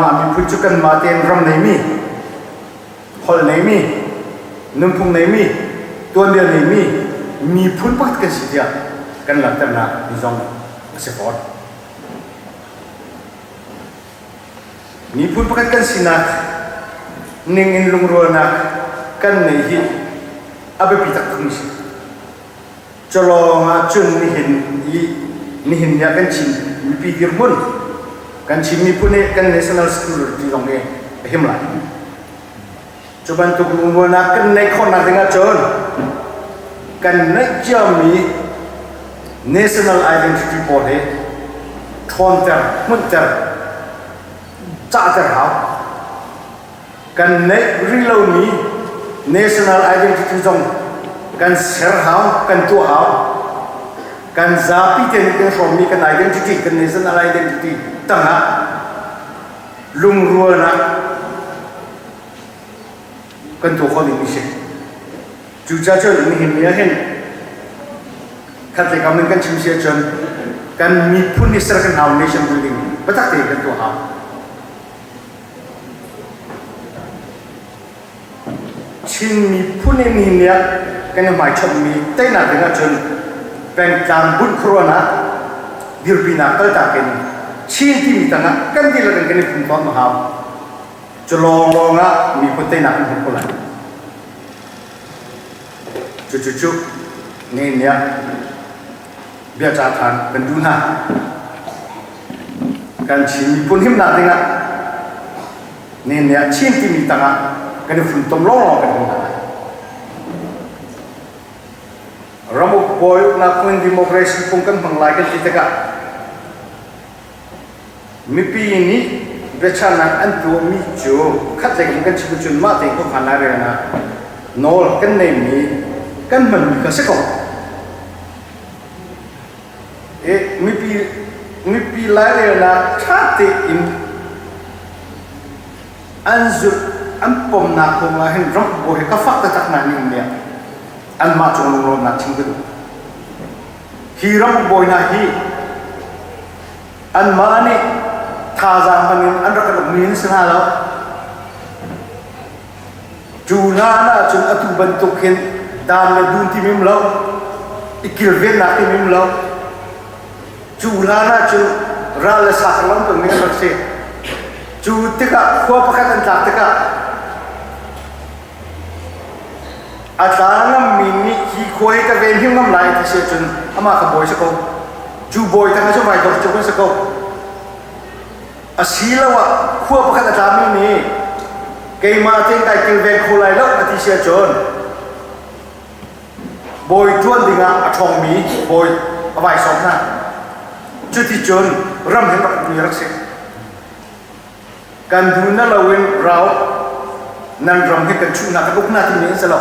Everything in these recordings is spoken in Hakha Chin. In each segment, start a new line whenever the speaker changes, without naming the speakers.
Kanmah miphun cu kanmah tein ram neimi, holh neimi, nunphung neimi, tuanbia neimi miphun pakhat kan si tiah kan langhternak ni zong a si fawn. Miphun pakhat kan sinak ning in lungrualnak kan neih hi a biapi taktakmi si. Culawng ah cun nihin i nihin ni ah kan Chin mipi dirhmun kan Chin miphun i kan national security zong hi a him lai. Cu bantuk lungrualnak kan neih khawhnak ding ahcun kan neih ciami national identity pawl hi ṭhawnter, hmunhter, cahter hau. Kan neih rih lomi national identity zong kan ser hau, kan tuah hau. Kan zapi te nih kan hrawmmi kan identity, kan national identity tangah lungrualnak kan tuah khawh dingmi si. Cucaah cun nihin ni ah hin khatlei kam in kan chim si ahcun kan miphun nih ser kan hau nation building biatak tein kan tuah hau. Chin miphun in nihin ni ah kan i hmaichonhmi teinak ding ahcun pengtlang bunh khuaruahnak dirpinak kaltak in Chin timi tangah kan dihlak in kan i funtom a hau. Cu lawnglawng ah miphun teinak kan hmu kho lai. Cucucu nihin ni ah biaca ṭhan kan duh hna. Kan Chin miphun himnak dingah nihin ni ah Chin timi tangah kan i funtom lawnglawng kan hmu hna lai. Ramuk bawi uknak phung in democracy phung kan hmang lai kan ti tikah mipi nih biachahnak an tuahmi cu khatlei in kan chim cun mah tein khuakhan lairelnak nawl kan neimi kan hmanmi kha si ko. I mipi mipi lairelnak ṭha tein an zulh an pomnak kong ah hin ram bawi he ka fak taktak na ning nih anmah cung lunglawmnak chim ka duh. Hi ram bawi hna hi anmah nih thazaang hman in an rak kan ukmi an si hna lo. Cu hlan ahcun atu bantuk hin dan le dun ti mim lo, i kilvennak ti mim lo. Cu hlan ahcun ral le sa lam peng an rak si. Cu tikah khua pakhat an tlak tikah a tla ngammi nih hi khua hi ka ven him ngam lai ti si ahcun amah kha bawi si ko. Cu bawi tang ah cun vai dor cu kan si ko. Asiloah khua pakhat a tlami nih keimah tein kai kilveng kho lai lo a ti si ahcun bawi ṭuan dingah a ṭhawngmi bawi a vai sawm hna. Cuticun ram hin rak ukmi rak si. Kan duh na loin rau nan ram hi kan chuh hna kan uk hna timi an si lo.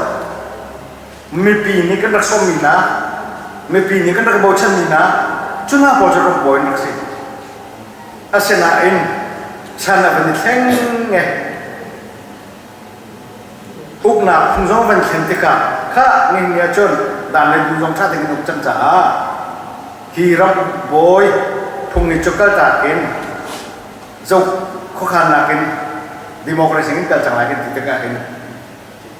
Mipi nih kan rak sawmmi hna, mipi nih kan rak bochanmi hna, cu hna pawl cu rak bawi an rak si. Asinain chan a van i thleng nge. Uknak phung zong van thlen tikah kha nihin ni ahcun dan le dun zong ṭha tein uk cang caah hi ram bawi phung nih cu kaltak in zo khuakhannak in democracy in kal cang lai kan ti tikah hin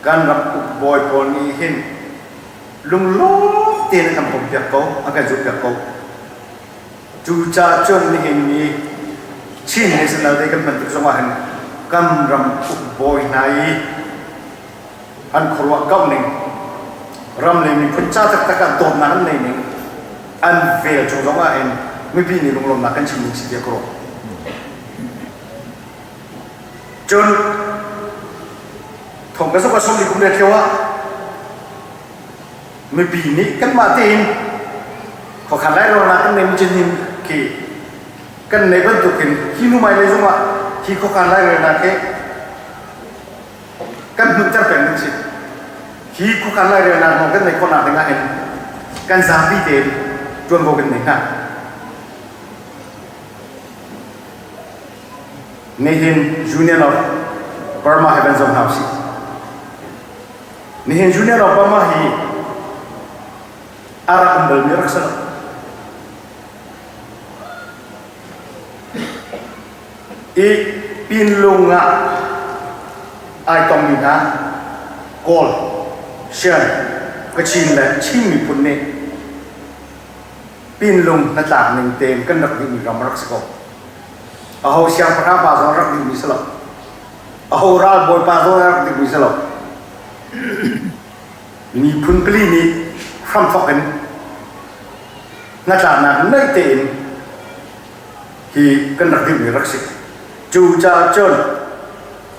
kan ram uk bawi pawl nih hin lunglawm tein an kan pompiak ko, an kan zulhpiak ko. Cucaah cun nihin ni Chin National Day kan hman tik zongah hin kan ram uk bawi hna i an khuaruah kauh ning, ram le miphun ca taktak ah dawtnak an nei ning, an vel cung zongah hin mipi nih lunglawmnak kan chim ning si tiah ka ruah. Cun thong ka zuk a sawm kum le tlio ah mipi nih kanmah tein khuakhan lairawnnak kan neimi cun hin khi kan nei bantukin hi hnu lei zongah hi khuakhan lairelnak hi kan hmunter peng ding si hi khuakhan lairelnak lawng kan nei khawhnak dingah hin kan zapi tein ṭuanvo kan nei hna. Nihin Union of Burma he kan zoh hna usih. Nihin Union of Burma hi a rak um balmi rak si lo. I Pinlung ah ai tongmi hna Kawl, Shan, Kachin le Chin miphun nih Pinlung hnatlak ning tein kan rak dihmi ram a rak si ko. Aho siangpahrang pa zong rak dihmi si lo. Aho ralbawi pa zong rak dihmi si lo. Miphun pali nih hramthawk in hnatlaknak naih tein hi kan rak dirhmi rak si. Cu caah cun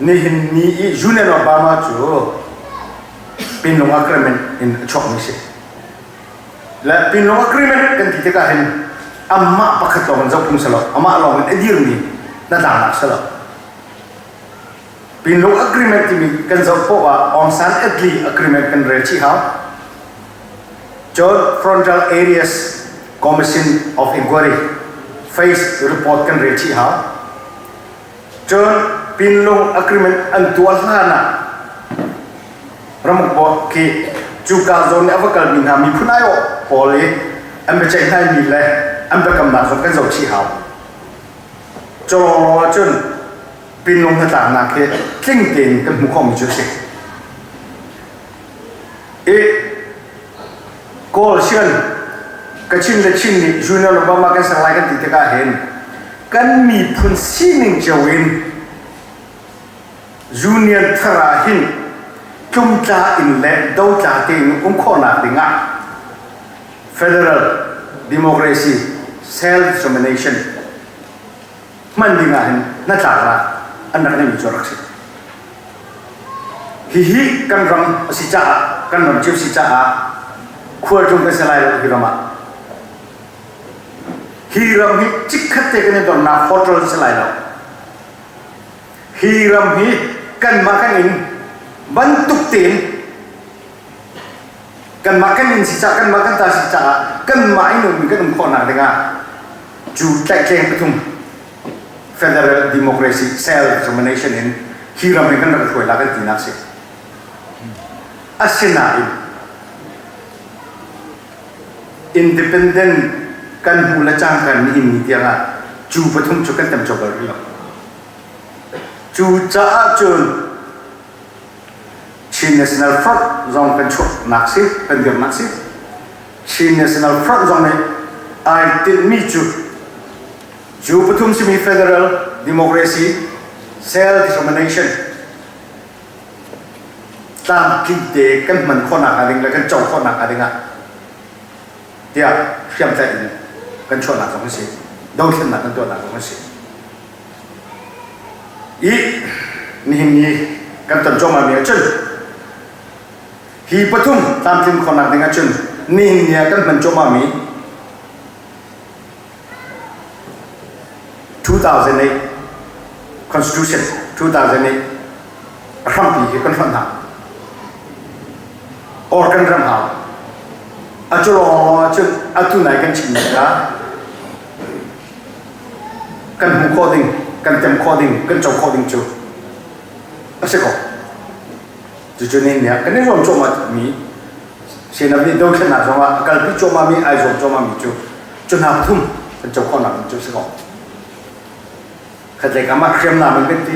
nihin ni i Union Obama cu Pinlung Agreement in a chuakmi si. Le Pinlung Agreement kan ti tikah hin amah pakhat lawng in zoh phung si lo, amah lawng in a dirmi hnatlaknak si lo. Pinlung Agreement timi kan zoh poah ah Aung San Atli Agreement kan rel chih hau. Cun Frontal Areas Commission of Inquiry Phase report kan rel chih hau. Cun Pinlung Agreement an tuah hlan ah ramuk bo khi cuka zawn i a va kalmi hna miphun aiawh pawl i an biaceih hnaimi le an biakamnak zong kan zoh chih hau. Cu ahcun Pinlung hnatlaknak hi tling tein kan hmuh khawhmi cu a si. I Kawl Shan, Kachin le Chin nih Junior Obama kan ser lai kan ti tikah hin kan miphun sining cio in Union thar ah hin tlumtla in le dotla tein um khawhnak dingah federal democracy self-determination hman ding ah hin hnatlaknak an rak neihmi cu a rak si. Hihi kan ram a si caah, kan ram cio si caah khualtlung kan si lai lo hi ram ah. Hi ram hi chikkhat te kan i donnak hotel si lai lo. Hi ram hi kanmah kan inn bantuk tein kanmah kan inn si caah kanmah kan ta si caah kanmah in ummi kan um khawhnak dingah cu tlaihtleng pathum federal democracy self determination in hi ram in kan rak hruai la kan tinak si. Asinain independent kan hmuh le cangka nihin ni tiangah cu pathum cu kan tem cawk bal rih lo. Cu caah cun Chin National Front zong kan chuahnak si, kan dirnak si. Chin National Front zong nih ai tinhmi cu cu pathum simi federal democracy self determination tlamtling te kan hman khawhnak hnga ding le kan co khawhnak hnga ding ah tiah hriamtlaih in kan chuahnak zong a si dothlennak kan tuahnak zong a si I nihin ni kan ton cuahmah mi ahcun hi pathum tlamtlin khawhnak ding ahcun nihin ni ah kan hman cuahmah mi 2008 Constitution 2008 a hrampi hi kan hlonh hna or kan ram hau a cu lawng ahcun atu nai kan chimmi kha kan hmuh khawh ding, kan tem khawh ding, kan co khawh ding cu a si ko. Cucu ni nih kan i zuam cuahmah mi Senam nih dothlennak zongah a kalpi cuahmah mi ai zuam cuahmah mi cu cu hna pathum kan co khawhnak ding cu a si ko. Khatlei kam ah hriamnam in kan ti,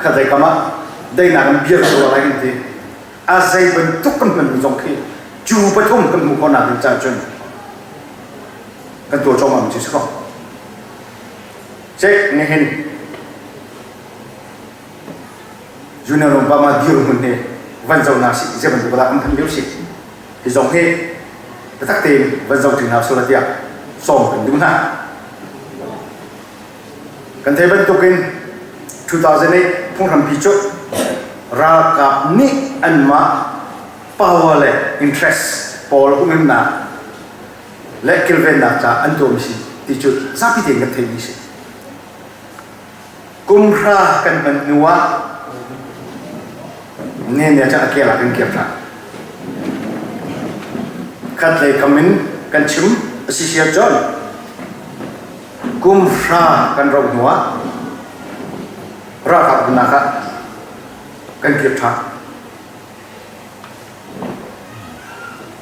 khatlei kam ah daihnak in bia kan lai kan ti. A zei bantuk kan hmanmi zong khi cu pathum kan hmuh khawhnak ding caah cun kan tuah cuahmah mi cu si ko. Cek nihin Junior Obama dirhmun hi van zoh na si zei bantuk dah kan phan lio si. Hi zong hi biatak tein van zoh ṭi hna sula tiah sawm kan duh hna. Kan thei bantukin 2008 phunghrampi cu ralkap nih anmah power le interest pawl umhimnak le kilvennak caah an tuahmi si ti cu zapi tein kan theihmi si. Kum hra kan hman hnu ah ne ne cu a kel ah kan kir ṭhan. Khat lei kam in kan chim a si sia cun kum hra kan rauh hnu ah ralkap umnak ah kan kir ṭhan.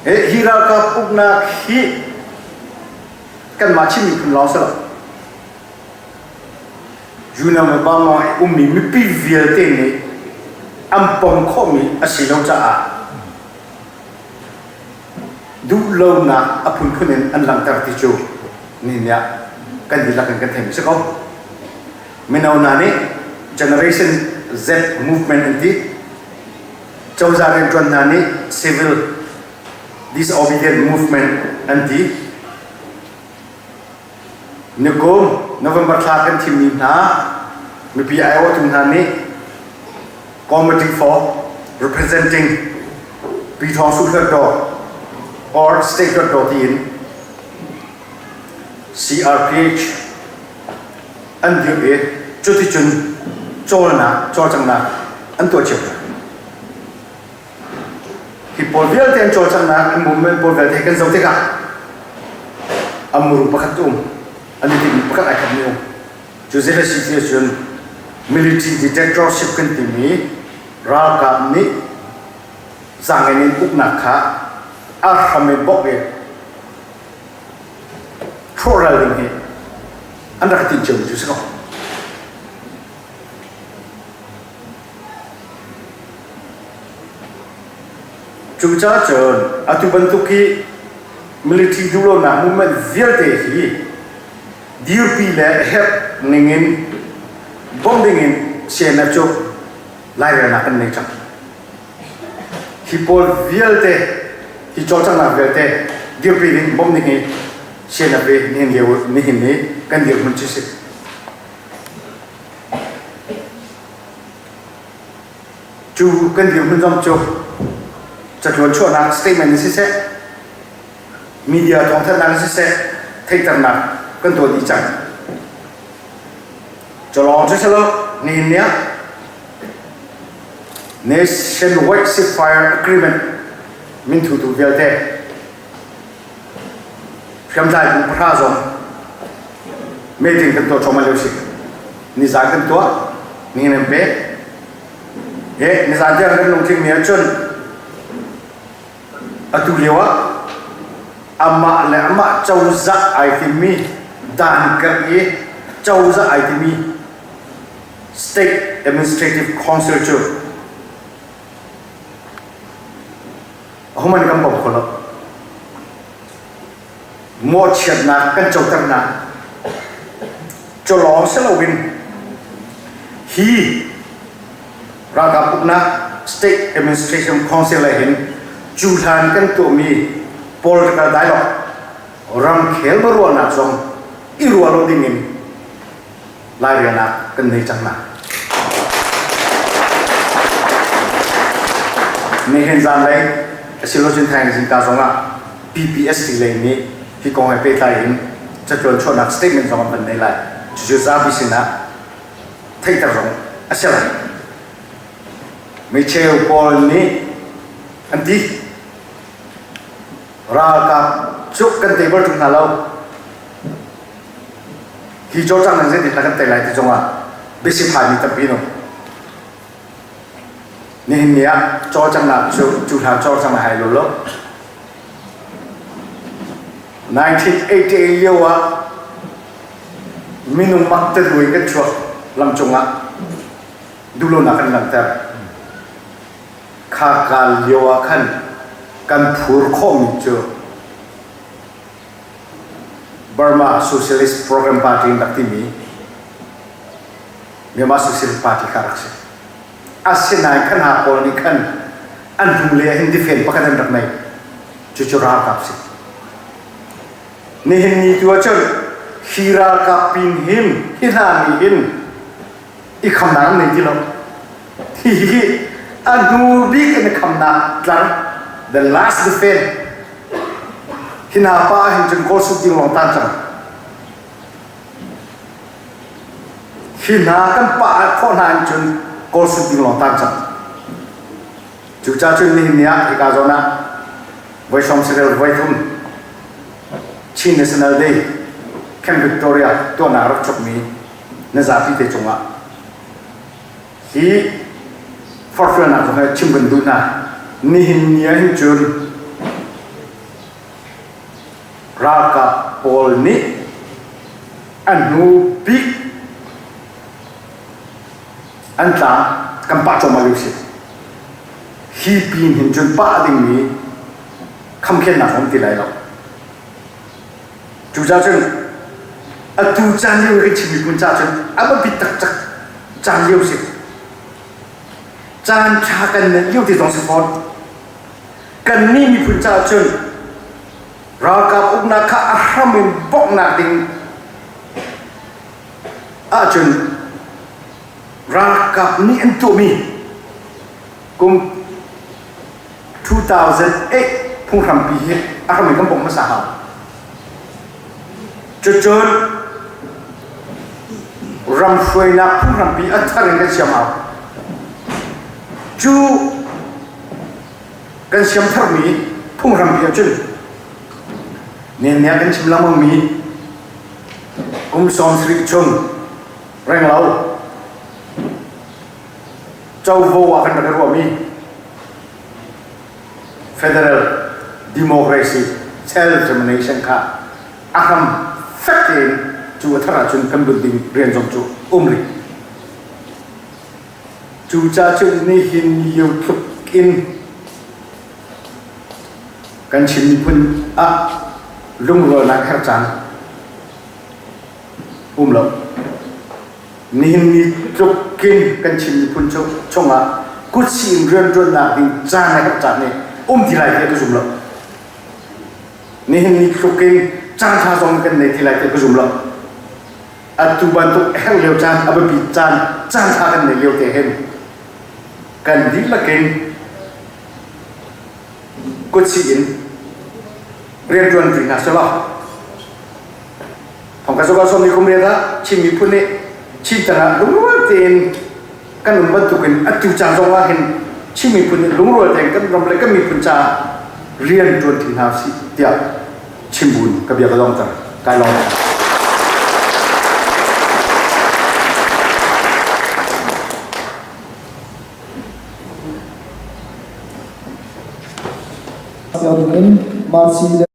Hi ralkap uknak hi kanmah Chin miphun lawng si lo. Unau le Bama i ummi mipi vialte nih an pom khawhmi a si lo caah duhlonak a phunphun in an langhter ti cu nihin ah kan dihlak in kan theimi si ko. Mino hna nih Generation Z movement an ti. Cozah rianṭuan hna nih Civil Disobedient Movement an ti. Nikum November thla kan thimmi hna mipi aiawhtu hna nih Committee for Representing Pyithawng Su Hluttaw or State Hluttaw tiin CRPH an dirh i cuticun cawlnak cawlcanghnak an tuah cio hna. Hi pawl vialte an cawlcanghnak an movement pawl vialte kan zoh tikah a muru pakhat um an i timmi pakhat ai khatmi um. Cu zei a si ti ahcun military dictatorship kan timi ralkap nih zaangen in uknak kha a hram in bawk i hrawhral ding hi an rak tinh cio mi cu si ko. Cucaah cun atu bantuk hi military duhlonak movement vialte hi dirpi le herh ningin bawmh dingin CNF cu lairelnak kan nei cang. Hi pawl vialte, hi cawlcanghnak vialte dirpi ding bawmh ding hi CNF hi nihin lio nihin ni kan dirhmun cu si. Cu kan dirhmun zong cu catluan chuahnak statement in siseh, media thawngthanhnak in siseh, theihternak kan tuah dih cang. Cu lawng cu si lo, nihin ni ah Nationwide Ceasefire Agreement minthutu vialte hriamtlai bu pahra zong meeting kan tuah cuahmah lio si. Nizan kan tuah, nihin an pek. He nizan tiang kan lungtling mi ahcun atu lio ah amah le amah cozah ai timmi dan karh i cozah ai timi State Administrative Council cu ahohmanh kan bawm kho lo. Mawhchiatnak kan coternak cu lawng si loin hi ralkap uknak State Administration Council ah hin cu hlan kan tuahmi political dialogue ramkhel ruahnak zong i ruah lo ding in lairelnak kan nei cang na. Nihin zanlei asilocun thaing zingka zongah PPST lei nih hi kong he pehtlai in catuan chuahnak statement zong an van nei lai. Cucu zapi sinah theihter zong a si lai. Micheu pawl nih an ti ralkap cu kan tei bal ṭung hna lo. Hi cawlcang nan zeitin dah kan tei lai ti zongah biasi phanmi tampi an um. Nihin ni ah cawlcanghnak cu cu hlan cawlcang a hai lo lo. 1988 lio ah minung mak teduai kan chuak lamcung ah duhlonak kan langhter. Kha kaal lio ah khan kan phur khawhmi cu Burma Socialist Program Party in rak timi Myanmar Socialist Party kha rak si. Asinain khan ha pawl nih khan an hnulei ah hin defend pakhat an rak nei. Cucu ralkap si. Nihin ni tu ahcun hi ralkap pin hin hi hna nih hin i khamnak an nei ti lo. Hihi a hnu bik in khamnak tlar the last defend hi hna pa hin cun kawl suk ding lawng tan cang. Hi hna kan pah khawh hna in cun kawl suk ding lawng tan cang. Cucaah cun nihin ni ah hika zawn ah voi sawm sarel voi thum Chin National Day Camp Victoria tuahnak rak chokmi na zapi te cungah hi forhfialnak zong he chim kan duh hna. Nihin ni ah hin cun ralkap pawl nih a hnu bik. An tlang kan pah cuahmah lio si. Hi pin hin cun pah dingmi khamkhennak a um ti lai lo. Cucaah cun atu caan lio i kan Chin miphun caah cun a biapi taktak caan lio si. Caan ṭha kan neih lio ti zong si fawn. Kannih miphun caah cun ralkap uknak kha a hram in bawmhnak ding ahcun ralkap nih an tuahmi kum 2008 phunghrampi hi a hram in kan bawmh hmasa hau. Cucun ram hruainak phunghrampi a thar in kan siam hau. Cu kan siam tharmi phunghrampi ahcun nenniah kan chim lengmangmi kum 70 chung renglo covo ah kan rak i ruahmi federal democracy self-determination kha a hram fek tein cu a thar ahcun kan bunh ding rian zong cu um rih. Cucaah cun nihin lio tluk in kan Chin miphun ah lungrualnak herh caan um lo. Nihin ni tluk in kan Chin miphun chungah kutsih in rianṭuannak ding caan le herh caan nih um ti lai ti ka zum lo. Nihin ni tluk in caan ṭha zong kan nei ti lai ti ka zum lo. Atu bantuk herh lio caan, a biapi caan, caan ṭha kan neih lio te hin kan dihlak in kutsih in rianṭuan ṭi hna selaw thongka zuka sawm ni kum riat ah Chin miphun nih Chin tangah lungrual tein kan um bantukin atu caan zong ah hin Chin miphun nih lungrual tein kan ram le kan miphun caah rian ṭuan ṭi hna usih tiah chimbun ka bia ka lawngter kai lawm.
In Marci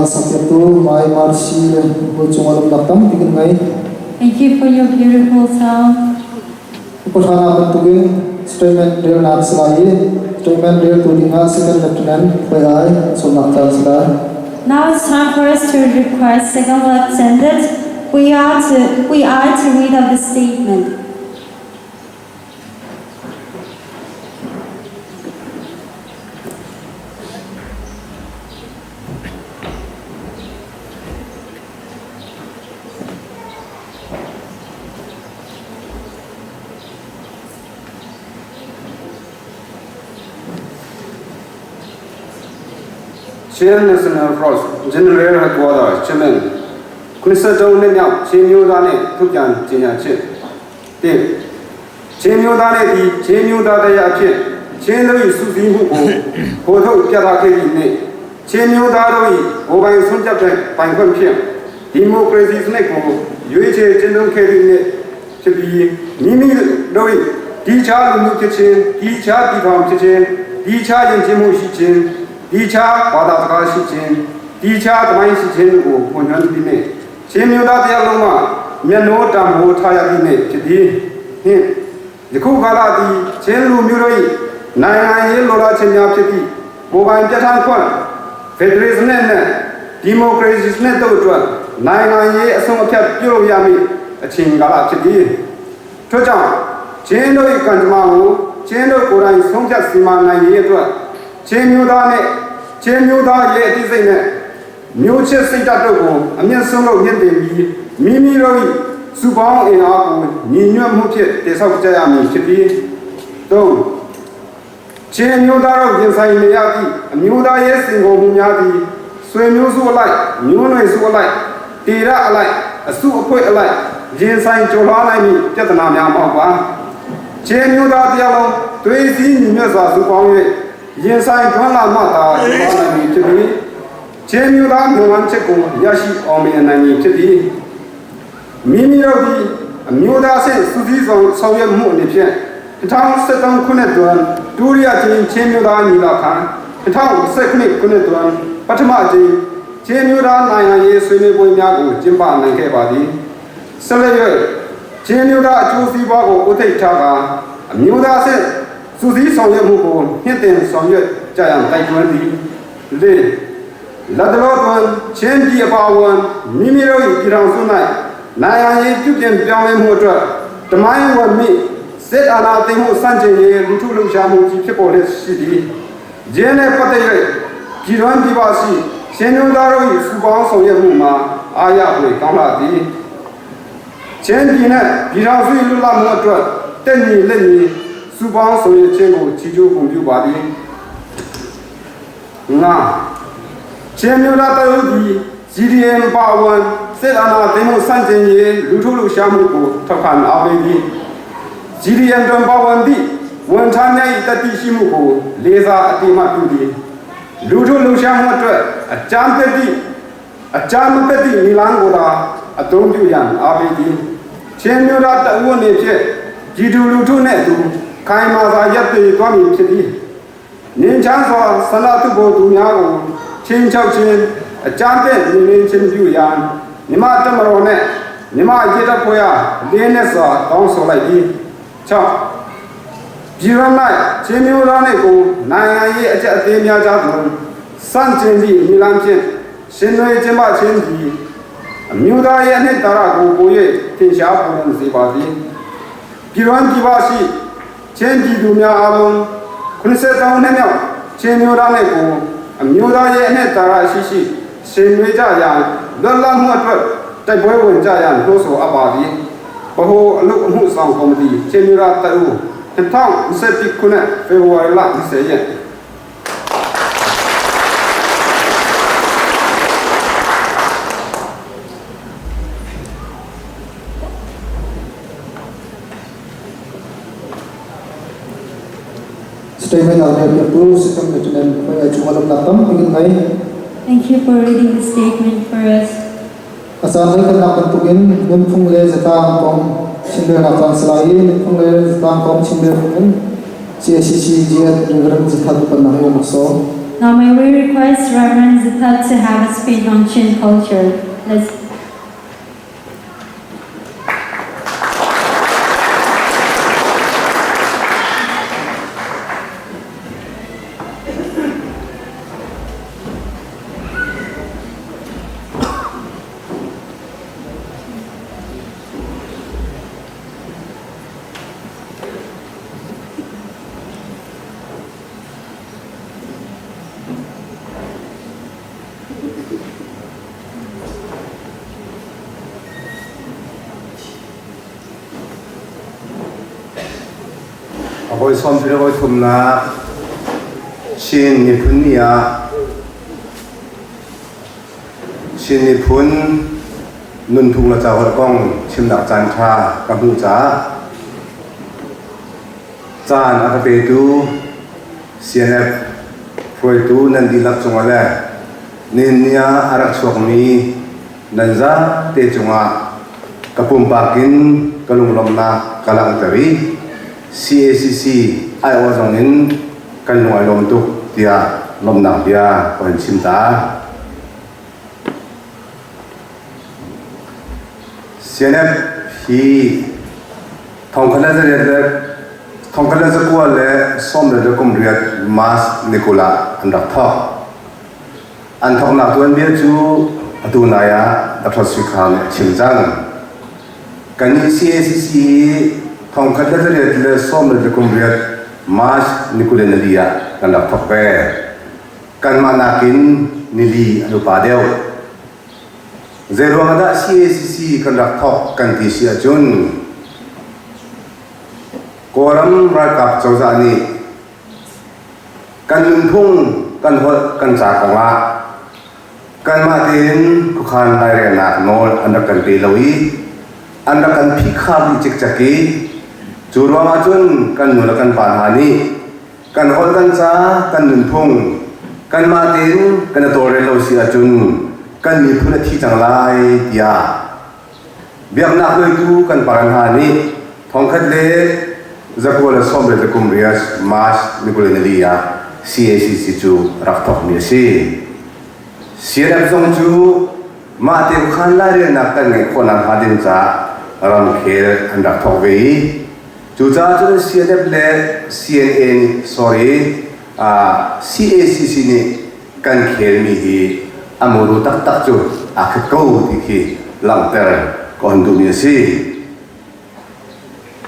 sakpiaktu Mai Marcy le hawi cungah lawmhnak tampi kan ngei.
Thank you for your beautiful song.
Upahrang bantukin statement relnak si lai i statement reltu dingah Second Lieutenant Khuai Ai sawmnak caan si lai.
Now it's time for us to request Second Lieutenant We are to read out the statement.
Chin National Force General Headquarters Chairman 83နှစ်မြောက်ချင်းမျိုးသားနဲ့ထုတ်ပြန်ကြေညာချက်၁ချင်းမျိုးသားနဲ့ဒီချင်းမျိုးသားတရားအဖြစ်ချင်းတို့၏စုစည်းမှုကိုဖော်ထုတ်ပြသခဲ့သည့်နေ့ချင်းမျိုးသားတို့၏ကိုယ်ပိုင်ဆုံးဖြတ်တဲ့ပိုင်ခွင့်ဖြင့်ဒီမိုကရေစီစနစ်ကိုရွေးချယ်ကျင့်သုံးခဲ့သည့်နေ့ဖြစ်ပြီးမိမိတို့၏ဒီခြားလူမျိုးဖြစ်ခြင်းဒီခြားပြည်ထောင်ဖြစ်ခြင်းဒီခြားယဉ်ကျေးမှုရှိခြင်းဒီခြားဘာသာစကားရှိခြင်းဒီခြားသမိုင်းရှိခြင်းတို့ကိုဖွင့်ပြသည့်နေ့ချင်းမျိုးသားတရားလုံးမှမျက်နှာတံမိုးထားရသည့်နေ့ဖြစ်သည်ဟင့်ယခုကာလသည်ချင်းလူမျိုးတို့၏နိုင်ငံရေးလိုလားခြင်းများဖြစ်သည့်ကိုယ်ပိုင်ပြဋ္ဌာန်းခွင့်ဖက်ဒရယ်စနစ်နှင့်ဒီမိုကရေစီစနစ်တို့အတွက်နိုင်ငံရေးအဆုံးအဖြတ်ပြုလုပ်ရမည့်အချိန်ကာလဖြစ်သည်ထို့ကြောင့်ချင်းတို့၏ကံကြမ္မာကိုချင်းတို့ကိုယ်တိုင်ဆုံးဖြတ်စီမံနိုင်ရေးအတွက်ချင်းမျိုးသားနှင့်ချင်းမျိုးသားရဲ့အသိစိတ်နှင့်မျိုးချစ်စိတ်ဓာတ်တို့ကိုအမျက်ဆုံးလို့မြင့်တင်ပြီးမိမိတို့၏စုပေါင်းအင်အားကိုညီညွတ်မှုဖြင့်တည်ဆောက်ကြရမည်ဖြစ်ပြီးသုံးချင်းမျိုးသားတို့ရင်ဆိုင်နေရသည့်အမျိုးသားရေးစင်ကုန်မှုများသည်ဆွေမျိုးစုအလိုက်မျိုးနွယ်စုအလိုက်တေရအလိုက်အစုအဖွဲ့အလိုက်ရင်ဆိုင်ကြိုလွှားနိုင်မည့်ပြဿနာများမဟုတ်ပါချင်းမျိုးသားတရားလုံးသွေးစည်းညီညွတ်စွာစုပေါင်း၍ရင်ဆိုင်ထွန်းလာမှသာကြိုလွှားနိုင်မည်ဖြစ်ပြီးချင်းမျိုးသားမျိုးဝန်းချက်ကိုရရှိအောင်မြင်နိုင်မည်ဖြစ်သည်မိမိတို့သည်အမျိုးသားဆင့်စုစည်းဆောင်ဆောင်ရွက်မှုအနေဖြင့်2013ခုနှစ်တွင်ဒုတိယကြိမ်ချင်းမျိုးသားညီလာခံ2019ခုနှစ်တွင်ပထမကြိမ်ချင်းမျိုးသားနိုင်ငံရေးဆွေးနွေးပွဲများကိုကျင်းပနိုင်ခဲ့ပါသည်ဆက်လက်၍ချင်းမျိုးသားအကျိုးစီးပွားကိုဥထိပ်ထားကာအမျိုးသားဆင့်စုစည်းဆောင်ရွက်မှုကိုမြင့်တင်ဆောင်ရွက်ကြရန်တိုက်တွန်းသည်လေးလက်တော်တွင်ချင်းပြည်အပါအဝင်မိမိတို့၏ပြည်ထောင်စု၌နိုင်ငံရေးပြုပြင်ပြောင်းလဲမှုအတွက်တမိုင်းဝမိစစ်အာဏာသိမ်းမှုစန့်ကျင်ရေးလူထုလှုပ်ရှားမှုကြီးဖြစ်ပေါ်လျက်ရှိသည်။ဂျင်းနှင့်ပတ်သက်၍ပြည်တွင်းပြည်ပရှိရှင်မျိုးသားတို့၏စုပေါင်းဆောင်ရွက်မှုမှာအာရပွေကောင်းလာသည်။ချင်းပြည်နှင့်ပြည်ထောင်စုလွတ်လပ်မှုအတွက်တက်ညီလက်ညီစုပေါင်းဆောင်ရွက်ခြင်းကိုချီးကျူးဂုဏ်ပြုပါသည်။ငါချင်းမျိုးသားတို့သည် GDM ပါဝင်စစ်အာဏာသိမ်းမှုစန့်ကျင်ရေးလူထုလှုပ်ရှားမှုကိုထောက်ခံအားပေးသည် GDM တွင်ပါဝင်သည့်ဝန်ထမ်းများ၏တတိရှိမှုကိုလေးစားအတိအမှတ်ပြုသည်လူထုလှုပ်ရှားမှုအတွက်အကြမ်းဖက်သည့်အကြမ်းမဖက်သည့်နီလန်းကိုသာအသုံးပြုရန်အားပေးသည်ချင်းမျိုးသားတအုပ်အနေဖြင့်ဂျီဒူလူထုနှင့်အတူခိုင်မာစွာရပ်တည်သွားမည်ဖြစ်သည်ငင်းချမ်းစွာဆန္ဒတုဖို့သူများကိုချင်းချောက်ခြင်းအကြမ်းဖက်နေနေချင်းပြုရန်မြမတမတော်နှင့်မြမရေတပ်ဖွဲ့အားလင်းနဲ့စွာတောင်းဆိုလိုက်သည်6ပြည်ရ၌ချင်းမျိုးသားနှင့်ကိုနိုင်ငံရေးအကြက်အသေးများကြားသူစန့်ကျင်သည့်မိလန်းဖြင့်ရှင်တွေကျင်းပခြင်းသည်အမျိုးသားရဲ့အနှစ်သာရကိုပို၍ထင်ရှားပေါ်လွင်စေပါသည်ပြည်ရန်ပြည်ပါရှိချင်းပြည်သူများအားလုံး83နှစ်မြောက်ချင်းမျိုးသားနှင့်ကိုအမျိုးသားရဲ့အနှစ်သာရရှိရှိရှင်တွေကြရန်လွတ်လပ်မှုအတွက်တိုက်ပွဲဝင်ကြရန်နှိုးဆော်အပ်ပါသည်ဗဟိုအလုပ်အမှုဆောင်ကော်မတီချင်းမျိုးသားတအူ2021ခုနှစ်ဖေဖော်ဝါရီလ20ရက်
Statement ang piaktu Second Lieutenant Khuai Ai cungah lawmhnak tampi kan ngei.
Thank you for reading the statement for us.
A caan lei kan lak bantukin nunphung le zatlang kong chimrelnak caan si lai i nunphung le zatlang kong chimrel in CACC GN Reverend Zathat upannak hi rak sawm.
Now may we request Reverend Zita to have a speech on Chin culture. Let's
A hawi sawm le hawi thumnak Chin miphun ni ah Chin miphun nunphung le caholh kong chimnak caan ṭha ka hmuh caah caan a ka petu CNF hruaitu nan dihlak cungah le nihin ni ah a rak chuakmi nan zate cungah ka pumpak in ka lunglawmhnak ka langhter i CACC aiawh zong in kan lung ai lawm tuk tiah lawmhnak bia ka hun chim ta. CNF hi thongkhat le zariat le thongkhat le zakua le sawm le kum riat March ni kul ah an rak thawk. An thawknak tuanbia cu atu nai ah Dr. Sui Khar nih a chim cang. Kannih CACC hi thongkhat le zariat le sawm le kum riat March ni 24 ah kan rak thawk ve. Kanmah nakin nili an upa deuh. Zeiruang ah dah CACC kan rak thawk kan ti si ahcun Kawlram ralkap cozah nih kan nunphung, kan holh, kan ca kongah kanmah tein khuakhan lairelnak nawl an rak kan pe lo i an rak kan phihkhar dih cikcek i cu ruangah cun kan nu le kan pa hna nih kan holh kan ca kan nunphung kanmah tein kan i tawlrel lo si ahcun kan miphun a thi cang lai tiah biaknak hruaitu kan pa hna nih thongkhat le zakua le sawm le kum rias March ni kul ni ah CACC cu rak thawkmi a si. CNF zong cu mah te khan lairelnak kan ngeih khawhnak hnga ding caah ramkhel an rak thawk ve i cucaah cun CNF le CNA nih sorry CACC nih kan khelmi hi a muru taktak cu aa khat ko ti khi langhter ka hon duhmi a si.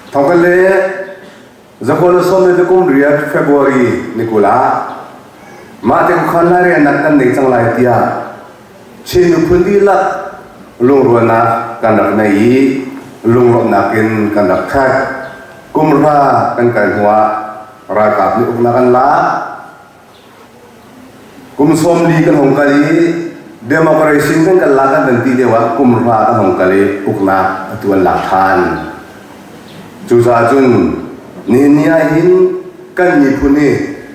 Thawngkan le Zakua le sawm le kum riat February ni 20 ah mah te khuakhan lairelnak kan nei cang lai tiah Chin miphun dihlak lungrualnak kan rak nei i lunglawmhnak in kan rak khat. Kum hra kan kal hnuah ralkap nih uknak an lak. Kum 40 kan hung kal i democracy kan kal lak kan van ti lio ah kum hra kan hung kal i uknak atu an lak ṭhan. Cucaah cun nihin ni ah hin kan miphun hi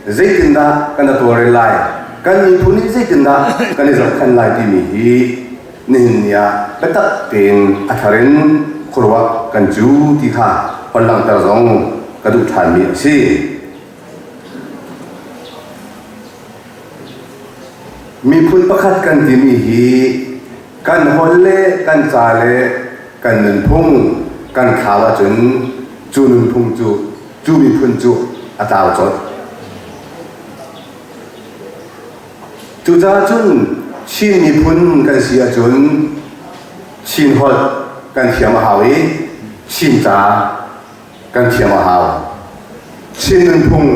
zeitindah kan tawlrel lai, kan miphun hi zeitindah kan i zohkhenh lai timi hi nihin ni ah biatak tein a thar in khuaruah kan cu ti kha hon langhter zong ka duh ṭhanmi a si. Miphun pakhat kan timi hi kan holh le kan ca le kan nunphung kan thlau ahcun cu nunphung cu cu miphun cu a tlau colh. Cucaah cun Chin miphun kan si ahcun Chin holh kan thiam a hau i Chin ca kan thiam a hau. Chin nunphung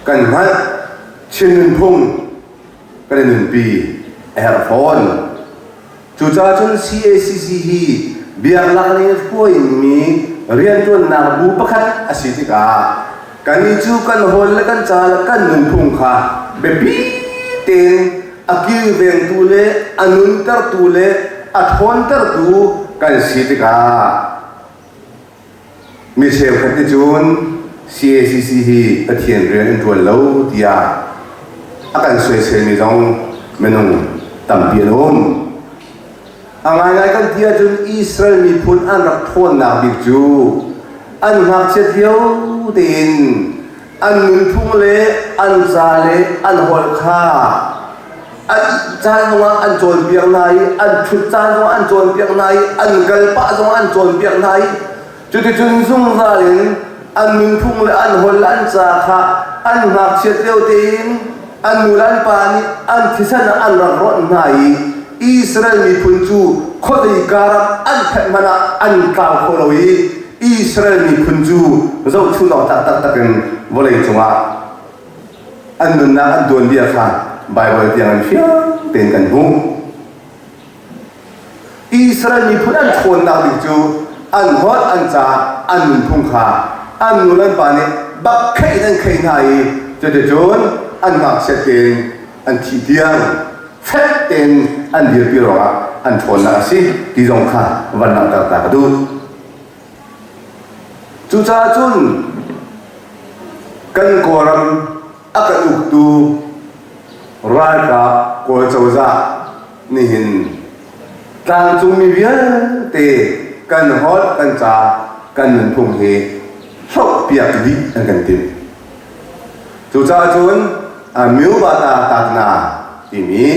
kan hngalh, Chin nunphung kan i nunpi a herh fawn. Cucaah cun CACC hi biaknak lei hruaimi rianṭuannak bu pakhat a si tikah kannih cu kan hawl le kan ca le kan nunphung kha biapi tein a kilvengtu le a nuntertu le a ṭhawntertu kan si tikah Mi cheukhat nih cun CACC hi Pathian rian an ṭuan lo tiah a kan soiselmi zong minung tampi an um. A ngaingai kan ti ahcun Israel miphun an rak ṭhawnnak bik cu an ngakchiat lio tein
An nunphung le an ca le an holh kha an caan zongah an cawnpiak hna i an ṭhut caan zongah an cawnpiak hna i an kal pah zongah an cawnpiak hna i cuticun zungzal in an nunphung le an holh le an ca kha an ngakchiat lio tein an nu le an pa nih an thisen ah an rak rawnh hna i Israel miphun cu khuadei ram an phanh hmanh ah an tlau kho lo i Israel miphun cu zohchun awk tlak taktak in vawlei cungah an nunnak an tuanbia kha Baibal tiang in fiang tein kan hmuh. Israel miphun an ṭhawnnak ding cu an holh, an ca, an nunphung kha an nu le an pa nih bak kheih in an kheih hna i cuticun an ngakchiat tein an thih tiang fek tein an dirpi ruangah an ṭhawnnak a si ti zong kha van langhter ta ka duh. Cucaah cun kan Kawlram a kan uktu ralkap Kawl cozah nihin tlangcungmi vialte kan holh kan ca kan nunphung hi hlohpiak dih an kan timh. Cucaah cun Amyubata Tatna timi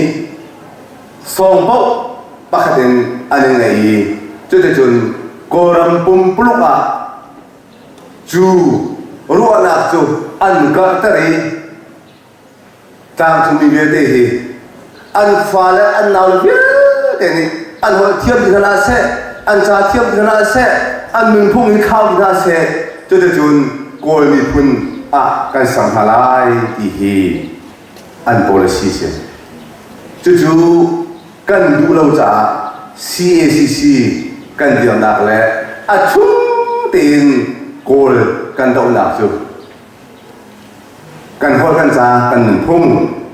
sawngpoh pakhat in an i ngei i cuticun Kawlram pumpuluk ah cu ruahnak cu an karhter i tlangcungmi vialte hi an fale an naule vialte nih an holh thiam ti hna seh an ca thiam ti hna seh an nunphung hi khau ti hna seh cuticun Kawl miphun ah kan ser hna lai ti hi an policy si. Cucu kan duh lo caah CACC kan dirnak le a chung tein Kawl kan dohnak cu kan holh kan ca kan nunphung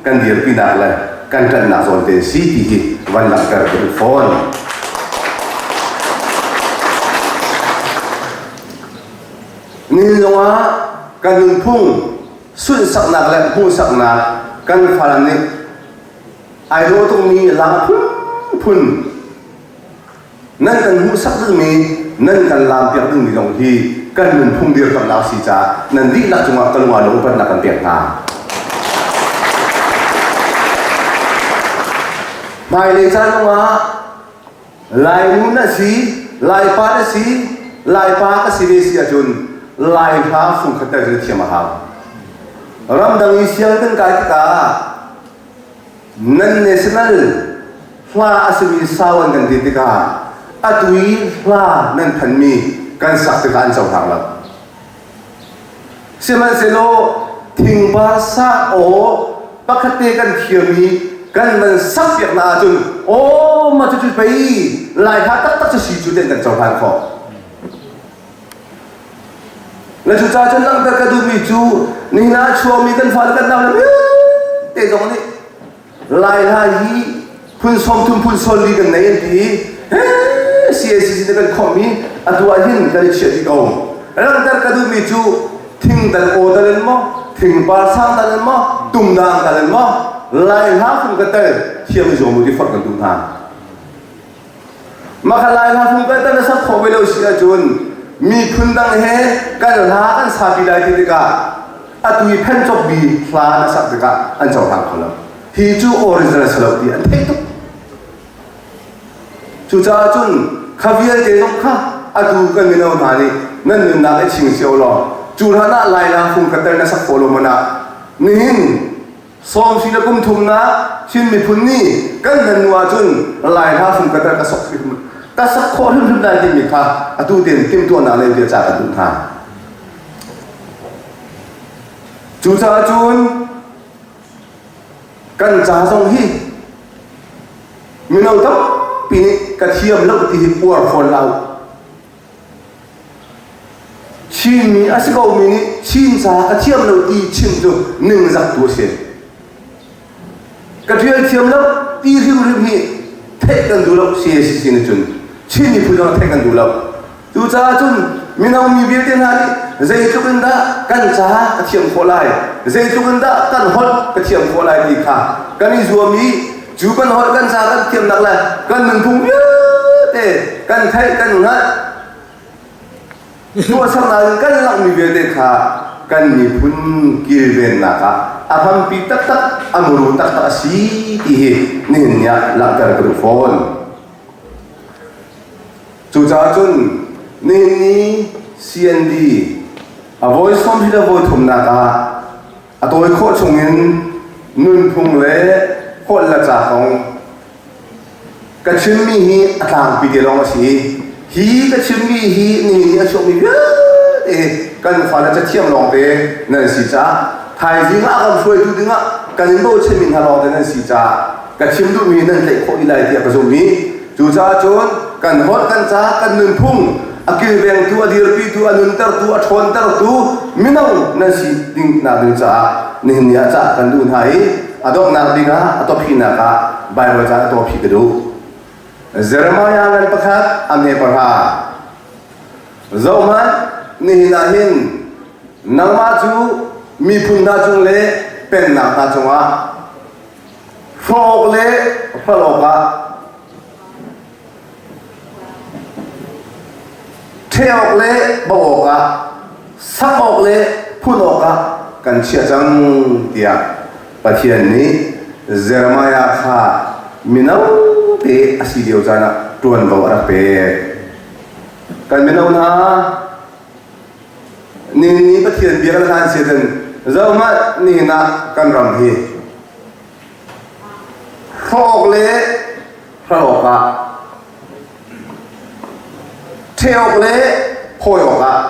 kan dirpinak le kan ṭanhnak zawn te si ti hi van langhter ka duh fawn. Nihin zongah kan nunphung sunhsaknak le hmuhsaknak kan fale nih ai dawh tukmi lam phunphun nan kan hmuhsak dingmi nan kan laampiak dingmi zong hi kan nunphung dirkamnak si caah nan dihlak cungah ka lung aa lawm upatnak kan pek hna. Hmailei caan zongah Lainu na si, Laipa na si, Laipa ka si ve si ahcun Lai hla fungkhat tel cu na thiam a hau. Ramdang i siang kan kai tikah nan national hla a simi sau an kan ti tikah atu i hla nan thanmi kan sak tikah an cohlang lo. Sihmanhsehlaw thingpa sa aw pakhat te kan thiam i kan van sakpiak hna ahcun aw mah cucu pei Lai hla taktak cu si cu ten kan cohlan khawh. Na cucaah cun langhter ka duhmi cu nihin ah a chuakmi kan fale kan nau le vialte zong nih Lai hla hi phun 30 phun 40 kan nei an ti i CACC nih kan khawmhmi atu ah hin kan i chiah dih ko. Langhter ka duhmi cu thingdal aw dal in maw thingpar sang dal in maw tumdang dal in maw Lai hla fung ka tel thiam i zuam u ti forh kan duh hna. Mah kha Lai hla fung ka tel na sak khawh ve lo si ahcun miphun dang he kan hla kan sapi lai ti tikah atu i phen cawkmi hla na sak tikah an cohlang kho lo. Hi cu original si lo ti an theih tuk. Cucaah cun kha vialte zong kha atu kan mino hna nih nan nunnak i ching cio law cu hlan ah Lai hla fung khat tel na sak khawh lo man ah nihin sawmhri le kum thumnak Chin miphun nih kan hman hnu ahcun Lai hla fung khat tel ka sok hrim ka sak khawh hrimhrim lai timi kha atu tein timhtuahnak le bia ca kan duh hna. Cucaah cun kan ca zong hi mino tampi nih ka thiam lo ti hi uar fawn lo Chinmi a si komi nih Chin ca ka thiam lo ti chim cu ningzak tu a si. Ka ṭial thiam lo ti hrimhrim hi theih kan duh lo CACC nih cun Chin miphun zong theih kan duh lo. Cucaah cun mino mi vialte hna nih zeitluk in dah kan ca ka thiam khawh lai, zeitluk in dah kan holh ka thiam khawh lai ti kha kan i zuam i cu kan holh kan ca kan thiamnak le kan nunphung vialte kan theih kan hngalh tuahsernak in kan langhmi vialte kha kan miphun kilvennak ah a hrampi taktak, a muru taktak a si ti hi nihin ni ah langhter ka duh fawn. Cucaah cun nihin ni CND a voi sawm hi le voi thumnak ah a tawi khawh chungin nunphung le holh le ca kong ka chimmi hi a tlangpi te lawng a si. Hi ka chimmi hi nihin ni a chuakmi vialte kan fale cathiam lawngte nan si caah thaizing ah kan hruaitu dingah kan in bochanmi hna lawngte nan si caah ka chim duhmi nan tlaih khawh dih lai tiah ka zumh i cucaah cun kan holh, kan ca, kan nunphung a kilvengtu, a dirpitu, a nuntertu, a ṭhawntertu mino nan si ding nak ding caah nihin ni ah cah kan duh hna i a donghnak bik ah, a tawphinak ah Baibal ca a tawphi ka duh. Jeremiah ngan pakhat a hme pahra. Zohhmanh, nihin ah hin nangmah cu miphun hna cung le pennak hna cungah hrawk le hral awkah ṭheh awk le bauh awkah, sak awk le phun awkah kan chiah cang tiah Pathian nih Jeremiah kha mino te a si lio caan ah ṭuanvo a rak pek. Kan mino hna, nihin ni Pathian bia kan hlan si ahcun zohhmanh, nihin ah kan ram hi hrawh awk le hral awkah, ṭheh awk le phawi awkah.